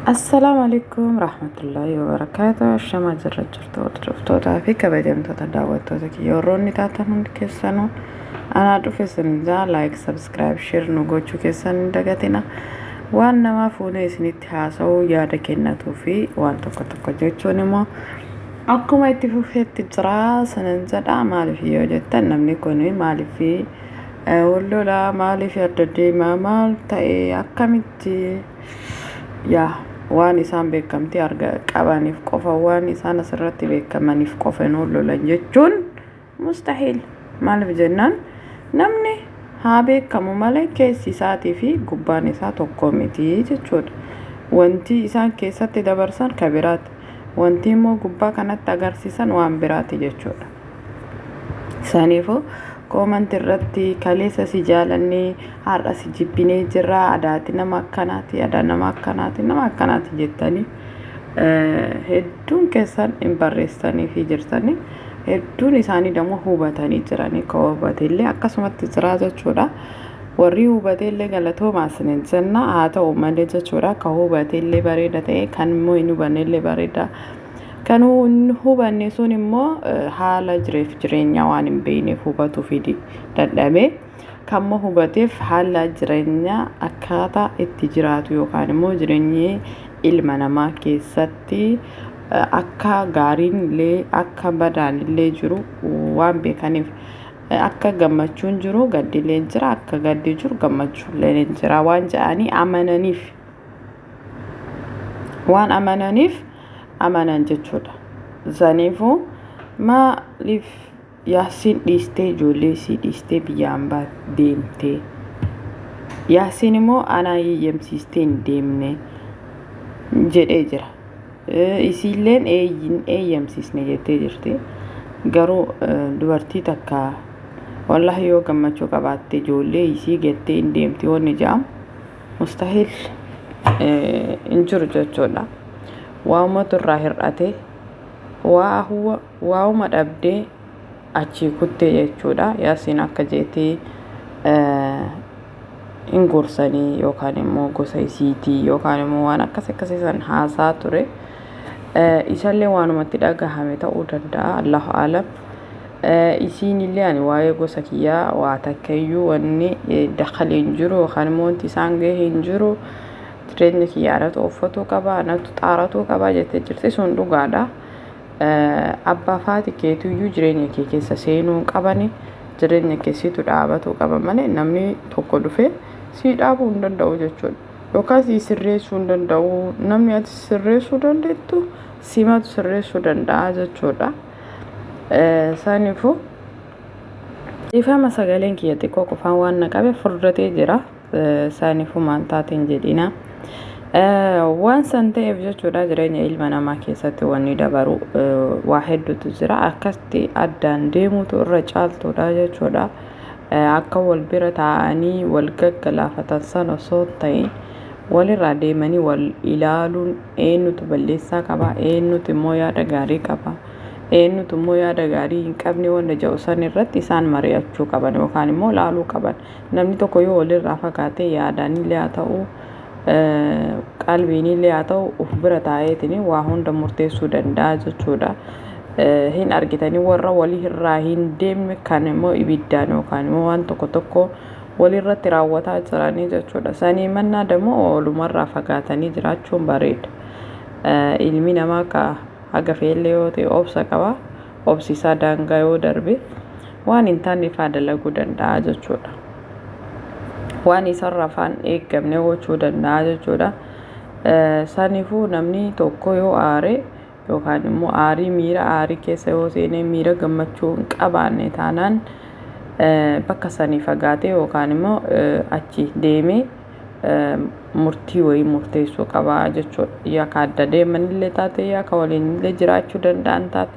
Assalaamu alaikum rahmatullahi wabarakaatu. Ashamaa jirra jirtu hordoftootaa fi kabajamtoota daawwattoota kiyya warroonni taatan hundi keessanuu anaa dhufe isin jaa. Like, subscribe, share nu gochuu keessan hin dagatina. Waan namaa fuunee isinitti haasa'uu, yaada kennatuu fi waan tokko tokko jechuun immoo akkuma itti fufeetti jira sanan jedha. Maaliif yoo jettan, namni kun maaliif wal lolaa, maaliif adda deemaa, maal ta'e, akkamitti? Yaa, waan isaan beekamtii arga qabaniif qofa, waan isaan asirratti beekamaniif qofa hin lolan jechuun mustahiil. Maaliif jennaan, namni haa beekamu malee keessi isaatii fi gubbaan isaa tokko miti jechuudha. Wanti isaan keessatti dabarsan ka biraati, wanti immoo gubbaa kanatti agarsiisan waan biraati jechuudha. Saniifuu comment irratti "Kaleessa si jaalannee har'a si jibbinee jirra, adaati nama akkanaati, adaa nama akkanaati, nama akkanaati" jettanii hedduun keessan hin barreessanii fi jirtanii. Hedduun isaanii dammoo hubatanii jiranii, ka hubateillee akkasumatti jira jechuudha. Warri hubateillee galatoomaa isiniin jenna. Haa ta'u malee jechuudha, ka hubateillee bareeda ta'e, kan immoo hin hubannellee bareeda. Kan hin hubanne sun immoo haala jireef jireenyaa waan hin beekneef hubatuu fi dadhabee, kan immoo hubateef haala jireenyaa akkaataa itti jiraatu yookaan immoo jireenyi ilma namaa keessatti akka gaariin illee akka badaan illee jiru waan beekaniif, akka gammachuun jiru gaddillee jira, akka gaddi jiru gammachuullee jira waan jedhanii amananiif, waan amananiif amanan jechuudha. Saniifuu maaliif Yaasiin dhiistee, ijoollee isii dhiistee biyya hambaa deemtee? Yaasiin immoo anaa eeyyamsiistee hin deemne jedhee jira. Isiilleen hin eeyyamsiisne jettee jirti. Garuu dubartii takka wallahi yoo gammachuu qabaatte ijoollee isii gattee hin deemti wanni jedhamu mustahiil, hin jiru jechuudha. Waamatu irraa hir'ate, waa'uma dhabdee achii kuttee jechuudha. Yaasiin akka jeetee hin gorsanii yookaan immoo gosa isiitii yookaan immoo waan akkas akkasii san haasaa ture. Isallee waanumatti dhagahame ta'uu danda'a, Allahu alam. Isiin illee ani waa'ee gosa kiyyaa waa takkayyuu wanni dakhalee hin jiru yookaan immoo wanti isaan gahe hin jiru, jireenya kiyya anatu uffatuu qaba, anatu xaaratuu qaba jettee jirti. Sun dhugaadha. Abbaa faati keetuyyuu jireenya kee keessa seenuu hin qabani. Jireenya kee situ dhaabatuu qaba malee namni tokko dhufee sii dhaabuu hin danda'u jechuudha. Yookaan sii sirreessuu hin danda'u. Namni ati sirreessuu dandeettu simatu sirreessuu danda'a jechuudha. Saniifuu ifama sagaleen kiyya xiqqoo qofaan waan na qabe furdatee jira. Saniifuu maal taateen jedhina. Waan san ta'eef jechuudha, jireenya ilma namaa keessatti wanni dabaru waa hedduutu jira. Akkasitti addaan deemuutu irra caaltuudha jechuudha. Akka wal bira taa'anii wal gaggalaafatan san osoo hin ta'in, walirraa deemanii wal ilaaluun, eenyutu balleessaa qaba, eenyutu immoo yaada gaarii qaba, eenyutu immoo yaada gaarii hin qabne wanta jedhu san irratti isaan mari'achuu qaban yookaan immoo ilaaluu qaban. Namni tokko yoo walirraa fagaate, yaadaanillee haa ta'u, qalbiinillee haa ta'u, uf bira taa'eetiin waa hunda murteessuu danda'a jechuudha. Hin argitanii, warra walii irraa hin deemne kan immoo ibiddaan yookaan immoo waan tokko tokko walirratti raawwataa jiranii jechuudha. Sanii mannaa dammoo walumarraa fagaatanii jiraachuun bareeda. Ilmi namaa ka haga feellee yoo ta'e obsa qaba. Obsi isaa daangaa yoo darbe waan hin taane faa dalaguu danda'a jechuudha. Waan isarraa afaan eeggamne gochuu danda'a jechuudha. Saniifuu namni tokko yoo aare yookaan immoo aarii, miira aarii keessa yoo seene, miira gammachuu hin qabaanne taanaan, bakka sanii fagaatee yookaan immoo achi deemee murtii wayii murteessuu qaba jechuudha. Yaa ka adda deemanillee taate, yaa ka waliinillee jiraachuu danda'an taate,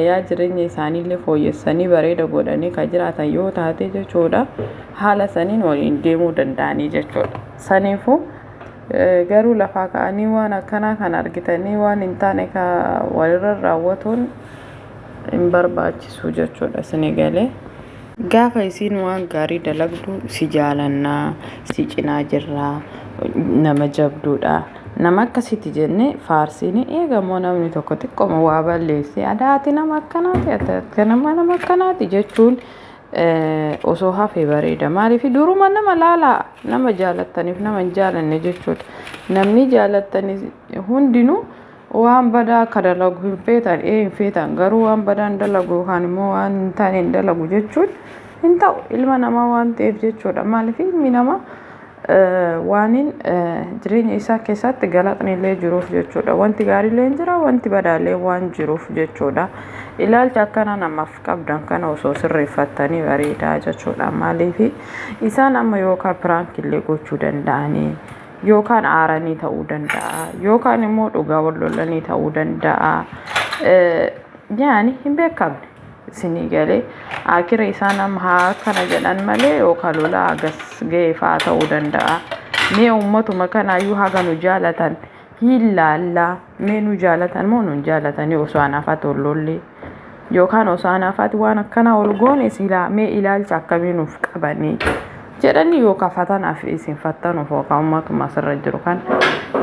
yaa jireenya isaaniillee fooyyessanii bareeda godhanii ka jiraatan yoo taate jechuudha. Haala saniin waliin deemuu danda'anii jechuudha. Saniifuu garuu lafaa ka'anii waan akkanaa kan argitanii waan hin taane ka walirra raawwatuun hin barbaachisu jechuudha isinii galee. Gaafa isiin waan gaarii dalagdu si jaalannaa, si cinaa jirraa, nama jabduudha, Nama akkasiiti jennee faarsiin eegamoo namni tokko xiqqooma waa balleessee adaati nama akkanaati ati nama akkanaati jechuun osoo hafee bareeda. Maaliif duruma nama laalaa nama jaalattaniif nama hin jaalanne jechuudha. Namni jaalattani hundinuu waan badaa akka dalagu hin feetan, ee hin feetan, garuu waan badaa hin dalagu yookaan immoo waan hin taane hin dalagu jechuun hin ta'u, ilma namaa waan ta'eef jechuudha. Maaliif ilmi namaa waaniin jireenya isaa keessatti galatni illee jiruuf jechuudha. Wanti gaariillee hin jira, wanti badaallee waan jiruuf jechuudha. Ilaalcha akkana namaaf qabdan kana osoo sirreeffattanii bareedaa jechuudha. Maaliif isaan amma yookaan piraankillee gochuu danda'anii, yookaan aaranii ta'uu danda'a, yookaan immoo dhugaa wal lolanii ta'uu danda'a. Yaani hin beekamne. Isinii galee akira isaan amma haa akkana jedhan malee yookaan lolaa hagas ga'e fa'aa ta'uu danda'a. Mee uummatuma kanaayyuu haga nu jaalatan hin laallaa, mee nu jaalatan moo nu hin jaalatanii osoo anaafatti ol lollee yookaan osoo anaafatti waan akkanaa ol goone silaa mee ilaalcha akkamii nuuf qabanii jedhanii yookaan fatanaaf isin fattanuuf yookaan uummatuma asirra jiru kan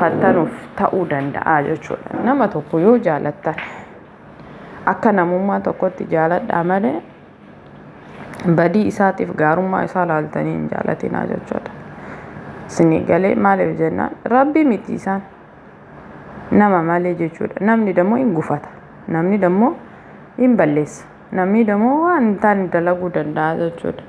fattanuuf ta'uu danda'a jechuudha. Nama tokko yoo jaalattan akka namummaa tokkotti jaaladhaa malee badii isaatiif gaarummaa isaa laaltanii hin jaalatinaa jechuudha. Isinii galee? Maaliif jennaan rabbi miti, isaan nama malee jechuudha. Namni dammoo hin gufata. Namni dammoo hin balleessa. Namni dammoo waan hin taane dalaguu danda'a jechuudha.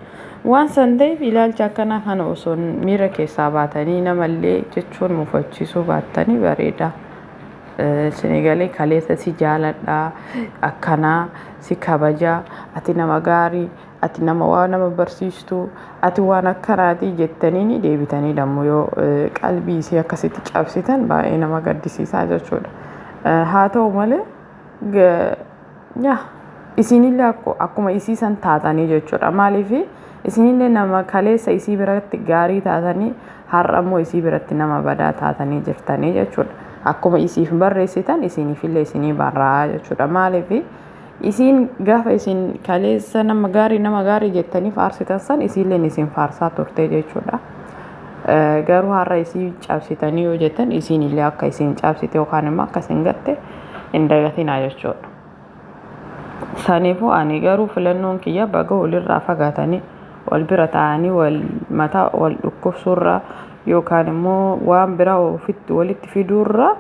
Waan san ta'eef ilaalcha akkanaa kana osoo miira keessaa baatanii namallee jechuun mufachiisuu baattanii bareeda. Isinii galee? Kaleessa si jaaladhaa, akkanaa si kabajaa, ati nama gaarii, ati nama waa nama barsiistuu, ati waan akkanaati jettanii deebitanii dammoo yoo qalbii isii akkasitti cabsitan baay'ee nama gaddisiisaa jechuudha. Haa ta'u malee yaa isinillee akkuma isii san taatanii jechuudha. Maaliif isinillee nama kaleessa isii biratti gaarii taatanii har'a immoo isii biratti nama badaa taatanii jirtanii jechuudha. Akkuma isiif barreessitan isiniifillee isinii barraa jechuudha. Maaliif isiin gaafa isin kaleessa nama gaarii nama gaarii jettanii faarsitan san isiilleen isin faarsaa turte jechuudha. Garuu har'a isii cabsitanii yoo jettan isiin illee akka isin cabsite yookaan immoo akka isin gatte hin dagatinaa jechuudha. Saniifuu ani garuu filannoon kiyya baga walirraa fagaatanii wal bira taa'anii wal mataa wal dhukkubsuurraa yookaan immoo waan biraa ofitti walitti fiduurraa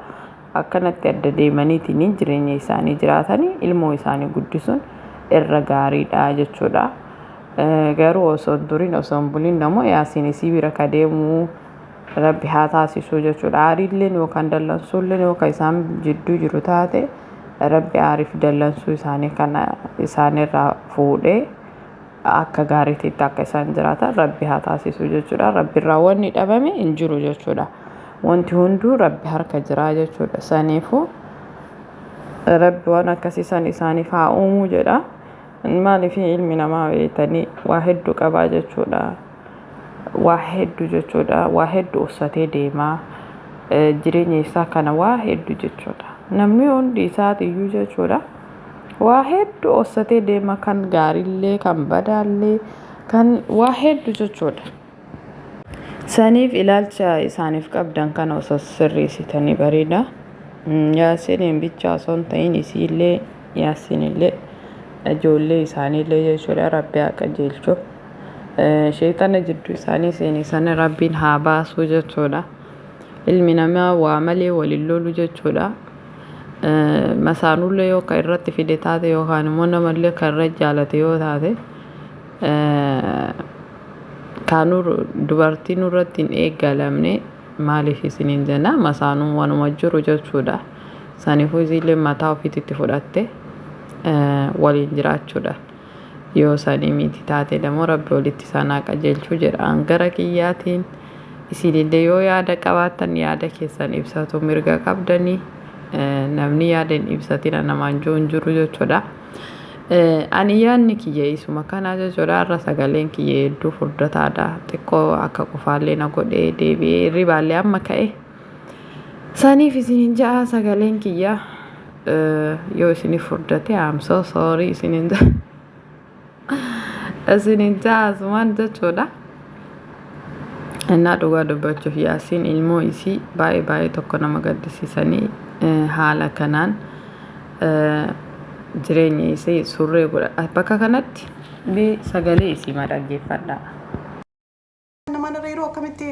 akkanatti adda deemaniitiin jireenya isaanii jiraatanii ilmoo isaanii guddisuun irra gaariidha jechuudha. Garuu osoo hin turin osoo hin bulin immoo Yaasiin isii bira ka deemuu rabbi haa taasisuu jechuudha. Aariilleen yookaan dallansuulleen yookaan isaan jidduu jiru taate rabbi aariif dallansuu isaanii kana isaanirraa fuudhee akka gaariitti akka isaan jiraatan rabbi haa taasisuu jechuudha. Rabbi irraa wanni dhabame hin jiru jechuudha. Wanti hunduu rabbi harka jira jechuudha. Saniifuu rabbi waan akkasii san isaaniif haa uumuu jedha. Maaliif ilmi namaa beektanii waa hedduu qabaa jechuudha. Waa hedduu jechuudha. Waa hedduu uffisatee deemaa. Jireenya isaa kana waa hedduu jechuudha. Namni hundi isaatiyyuu jechuudha. Waa hedduu uffisatee deema, kan gaariillee kan badaallee kan waa hedduu jechuudha. Saniif ilaalcha isaaniif qabdan kana osoo sirreessitanii bareeda. Yaasiniin bichaa osoo hin ta'in isiillee Yaasinillee ijoollee isaaniillee jechuudha rabbi haa qajeelchu. Sheexana jidduu isaanii seene sana rabbiin haa baasuu jechuudha. Ilmi namaa waa malee waliin lolu jechuudha. Masaanullee yoo kan irratti fide taate yookaan immoo namallee kan irra jaalate yoo taate kaanuu dubartii nurratti hin eeggalamne. Maaliif isiniin jenna, masaanuun wanuma jiru jechuudha. Saniifuu isiillee mataa ofiitti fudhatte waliin jiraachuudha. Yoo sanii miti taate dammoo rabbi walitti isaan haa qajeelchuu jedha. Gara kiyyaatiin isinillee yoo yaada qabaattan yaada keessan ibsatu mirga qabdanii, namni yaada hin ibsatina namaan jiru hin jiru jechuudha. Ani yaadni kiyya isuma kana jechuudha. Har'a sagaleen kiyya hedduu furdataadha. Xiqqoo akka qufaallee na godhee deebi'ee hirribaallee amma ka'e. Saniif isinin ja'a, sagaleen kiyya yoo isiniif furdate I'm so sorry isinin ja'a. Isinin ja'a asumaan jechuudha. Innaa dhugaa dubbachuuf Yaasiin ilmoo isii baay'ee baay'ee tokko nama gaddisiisanii haala kanaan jireenya isii surree godha. Bakka kanatti mee sagalee isii ma dhaggeeffadhaa. Nama irra yeroo akkamitti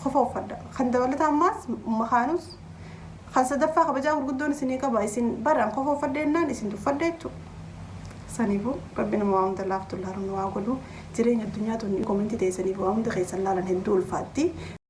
kofa uffadha. Kan dabalataa ammaas makaanus kan sadaffaa kabajaa gurguddoon isinii qaba. Isin baraan kofa uffadhe jennaan isin tuffadhe jechuudha. Saniifuu Rabbi nama waa hunda laaftu laalu nu haa godhu. Jireenya addunyaa tun komentii teessaniif waa hunda keessan laalan hedduu ulfaatti.